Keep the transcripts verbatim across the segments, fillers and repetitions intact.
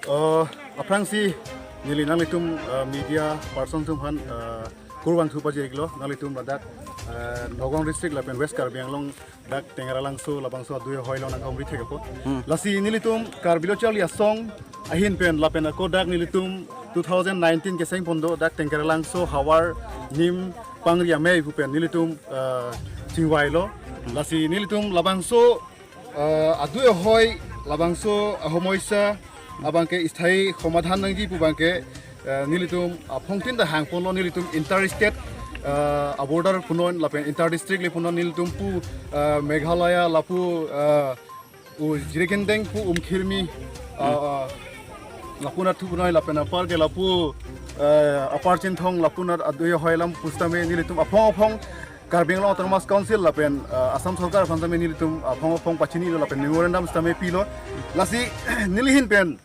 Uh, aphrangsi neli nanglitum uh, media person atum aphan uh, kurvangthu pajirlo, nanglitum ladak uh, Nagaon district lapen West Karbi Anglong dak Tenggara Langso labangso adui ahoi along nangkahumri thek apot. Hmm. Lasi nelitum Karbi Lo Charli Asong ahin pen lapen ako dak nelitum two thousand nineteen keseng pon do dak Tenggara Langso havar nim pangri amei pu pen nelitum uh, chingvailo. Lasi nelitum labangso uh, adui ahoi labangso ahomoisa abangke isthai somadhan nangji pu abangke uh, nelitum aphongtin ta hangponlo, nelitum inter state uh, border punon lapen inter district le punon, nelitum pu uh, Meghalaya lapu uh, u Jirikindeng pu Umkhirmi uh, uh, lapunat thu punoi lapen apar ke lapu uh, Upper Chinthong lapunat adui ahoi alam pu sitame nelitum aphong aphong Karbi Anglong Autonomous Council lapen uh, Assam Sorkar aphan sitame nelitum aphong aphong pachinilo lapen memorandum sitame pilo. Lasi neli ahin pen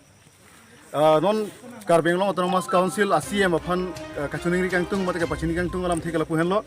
uh, non Karbi Anglong Autonomous Council a C E M aphan uh, kachiningri kangtung mate kapachini kangtung alamthe ke lapu henlo.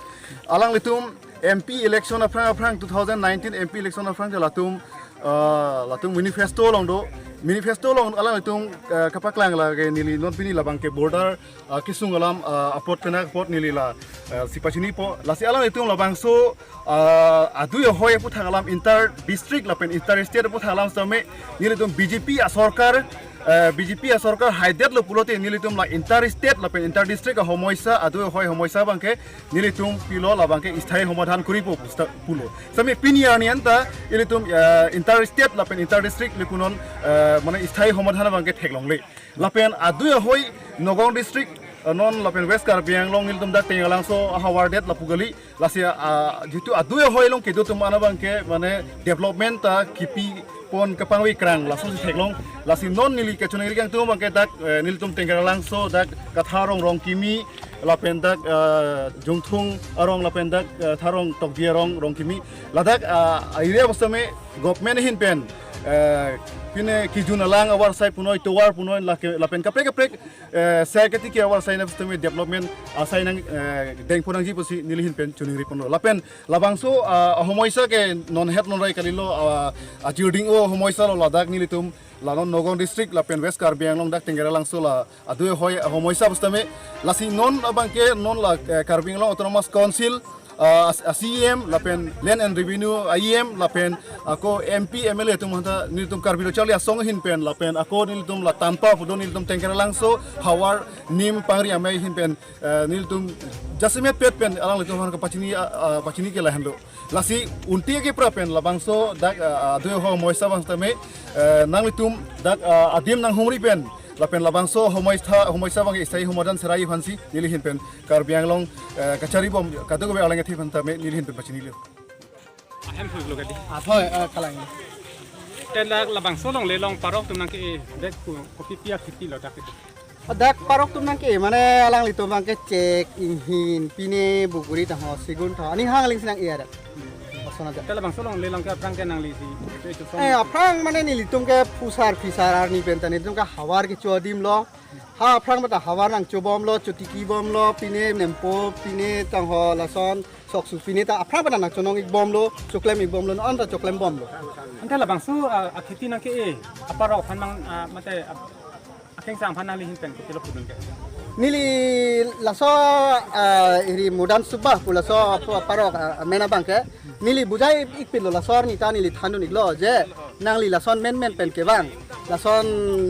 Alanglitum M P election aphrang aphrang two thousand nineteen M P election aphrang ke latum uh, latum manifesto along do, manifesto along alanglitum uh, kapaklang lake neli non pini labangke border uh, kesung alam uh, apot kena apot neli la uh, si pachinipo. Lasi alanglitum labangso uh, adui ahoi aputhak alam inter district lapen inter state aputhak alam sitame nelitum B J P asorkar uh, B J P asorkar haidetlo pulote nelitum la inter state lapen inter district ahomoisa adui ahoi ahomoisa abangke nelitum pilo labangke isthai somadhan koripo pusta pulo. Sitame pini arni anta ilitum uh, inter state lapen inter district le punon uh, mane isthai somadhan abangke theklongle. Lapen adui ahoi Nagaon district uh, non lapen West Karbi Anglong nelitum dak Tenggara Langso ahavar det lapu kali. Lasi uh, jitu adui ahoi along kedo atum an abangke mane development ta kipi pon kapangve krang laso si theklong. Lasi non neli kachiningri kangtung abangke dak uh, nelitum Tenggara Langso dak Katha Arong Rongkimi lapen dak uh, Jungthung Arong lapen dak uh, Tharong Tokbi Arong Rongkimi ladak uh, area pu sitame government ahin pen uh, pine kijun alang avarsai punoi tovar punoi lake lapen kaprek kaprek uh, sai kati ke avarsai na pu sitame development asai nang uh, dengpo nangji pusi neli ahin pen chiningri ponlo. Lapen labangso uh, ahomoisa ke non het non rai kalilo uh, ajirding o homoisa lo ladak nelitum la non Nagaon district lapen West Karbi Anglong dak Tenggara Langso la adui ahoi ahomoisa pu sitame lasi non abangke non la eh, Karbi Anglong Autonomous Council uh, a C E M lapen Land and Revenue I E M lapen ako M P M L A atum hanta nelitum Karbi Lo Charli Asong ahin pen lapen ako nelitum la tanpa pudo nelitum Tenggara Langso havar nim pangri amei ahin pen uh, nelitum jasemet pet pen alanglitum aphan kapachini uh, uh, pachini ke lahenlo. Lasi unti ke pra pen labangso dak uh, adui ahomoisa abang sitame uh, nanglitum dak uh, adim nanghumri pen lapen labangso homoisa homoisa abangke isthai somadhan serai aphansi neli ahin pen Karbi Anglong uh, kachari bom kadokave alang ethe aphan tame neli ahin pen pachinilo. Ahem phuk lo kadi. Athoi uh, kalang. Te dak labangso longle along parok atum nangke-e dak ku kopi pi akhiti lo dak itu. Dak parok atum nangke-e mane alanglitum abangke chek inghin pine buguri tangho segun tangho aning hang aling si nang-e adak. Osona dak. Te labangso longle along ke aphrang ke nangli si itu itu song. Eh aphrang mane nelitum ke phusar phisar arni pen ta nelitum ke havar kecho adim lo. Ha aphrang pen ta havar nangchobomlo, chotiki bomlo, pine nempo pine tangho lason soksu pine ta aphrang pen ta nangchonong ik bomlo, choklem ik bomlo, non ta choklem bomlo. Ante labangso uh, akhiti nangke-e aparok aphan mang uh, mate uh, akheng sang aphan nangli ahin pen kutilo pudun ke. Neli laso uh, iri mudan subah pu laso apa- aparok uh, amen abangke. Neli bujai ik pilo laso arni ta neli thandun iklo je nangli lason men men pen kevang. Lason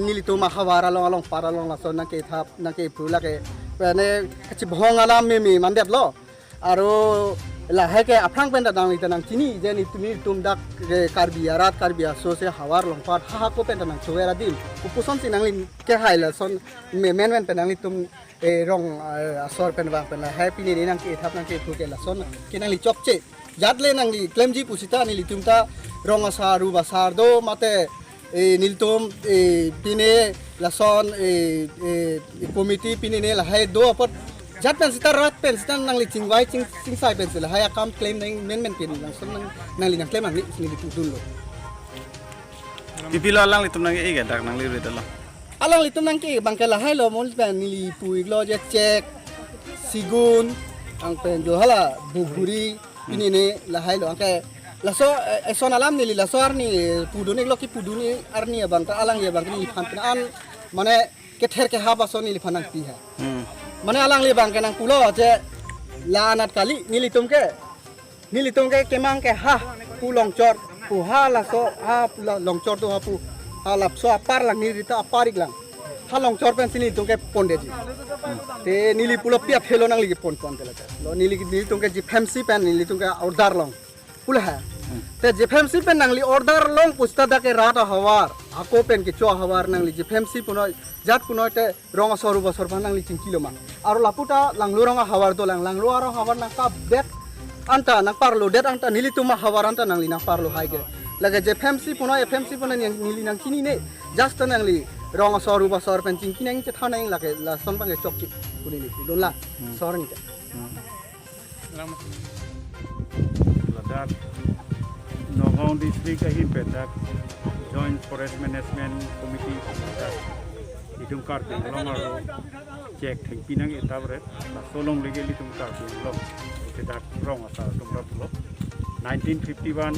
nelitum ahavar along along par along lason nangkethap nangkepru lake. Pene kachibhong alam meme mandetlo. Aro lahai ke aphrang pen ta nangli ta nangchini je nelitum nelitum dak ke Karbi arat Karbi aso se havar longpat ha ha ko pen ta nangchover adim. Kopuson si nangli kehai lason me- men men pen nanglitum eh, rong eh, asor pen vang pen lahai pine ne nangkethap nangkepru ke lason ke nangli chokche. Jat le nangli klemji pusita nelitum ta rong asar ru asar do mate eh, nelitum eh, pine lason eh, eh, committee pine ne lahai do apot jat pen sita rat pen sita nangli chingvai ching chingsai pen si lahai akam klem nang men men pin lason nang nangli nangklem nangli neli pudunlo. Pipilo alanglitum nangke-e ke dak nangli rit along. Alanglitum nangke-e abangke lahailo mol pen neli pu iklo je chek, segun, ang pen jo hala buguri, pine ne lahailo angke laso eh, eson alam neli laso arni pudun iklo kipudun arni abang ta alang ye abang neli phan pen an mane kether kehap ason neliphan nangpi ha. Hmm. Mane alangli abang ke nangpulo je la anat kali nelitum ke, nelitum ke kemang ke ha pu Longchor pu ha laso ha pu la Longchor do ha pu ha lapuson apar lang neli ta apar ik lang. Ha Longchor pensi nelitum ke pondetji. Te neli pulo pi athelo nangli kepon pon ke lake. Lo neli nelitum ke G P M C pen nelitum ke order long. Pulo ha. Hmm. Te G P M C pen nangli order long pusita dak ke rat ahavar, ako pen kecho ahavar nangli G P M C punoi jat punoi te rong asor rup asor aphan nangli chingkilo ma. Aro lapu ta Langlo rong ahavar dolang, Langlo arong ahavar nangkapdet anta nangparlodet anta nelitum ahavar anta nangli nangparlo hai ke. Lake G P M C punoi F M C punoi neli nangchinine. Just nangli rong asor rup asor pen chingki nang chethan nang lake lason abang ke chokche pu neli pudun la. Hmm. Sor ni ke. Hmm. Ladak Nagaon district ahin pen dak Joint Forest Management Committee dak itum Karbi Anglong arlo chek thengpi nang etap ret laso longle ke ilitum Karbi Anglong dak rong asar atum rap lo. Nineteen fifty-one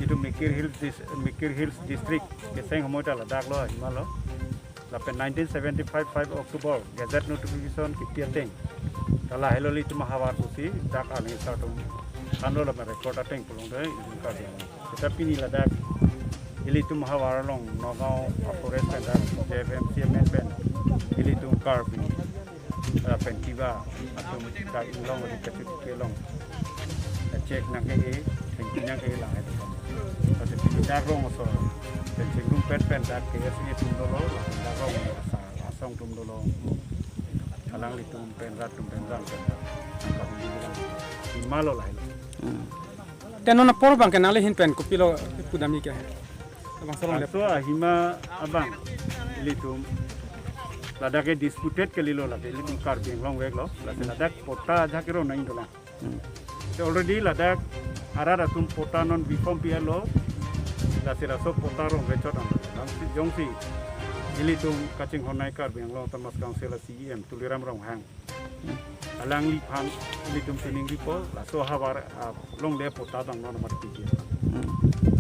itum Mikir Hills dis-, Mikir Hills district keseng humoi ta ladak lo ahima lo. Lapen nineteen seventy-five five October gazette notification kipi ateng ta lahelo ilitum ahavar pusi dak arni sa atum thanlo lapen record ateng pulong de itum Karbi Anglong. Seta pini ladak ilitum ahavar along Nagaon a forest pen dak J F M C M N pen ilitum Karbi lapen Tiwa atum dak inglong ri kachut kelong check nang ke, thengpi nang ke lang itu. Pasi pini dak rong asor pen chingrum pet pen dak K S A atum dolo, dak rong asar asong atum dolo. Alanglitum pen rat atum pen jang pen dak angka hum di bilang. Imalo lahelo. Hmm. Te non apor abang ke nangli ahin pen kopilo pudam ik ke? Abang salong lep. Laso ahima abang ilitum ladak ke disputed kalilo lake ilitum Karbi Anglong vek lo. Lasi ladak patta ajahak kero nang dolang. Hmm. So already ladak arat atum patta non bifom pi-et lo. Lasi laso patta rong rechot an. Jongsi, jongsi ilitum kachinghon nai Karbi Anglong Autonomous Council a C E M Tuliram Ronghang. Hmm. Alangliphan ilitum chiningripo, laso ahavar, ah, longle patta dang non amat piji. Hmm.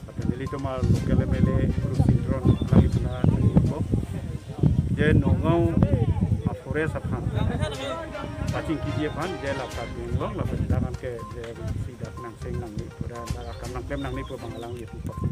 Lapen ilitum a local M L A Kru Singtron alangliphan chiningripo. Je Nagaon a forest aphan pachingkiji aphan je la Karbi Anglong lapen dak an ke je si dak nangseng nangne pu dak akam nangklem nangne pu abang alangli pu papu.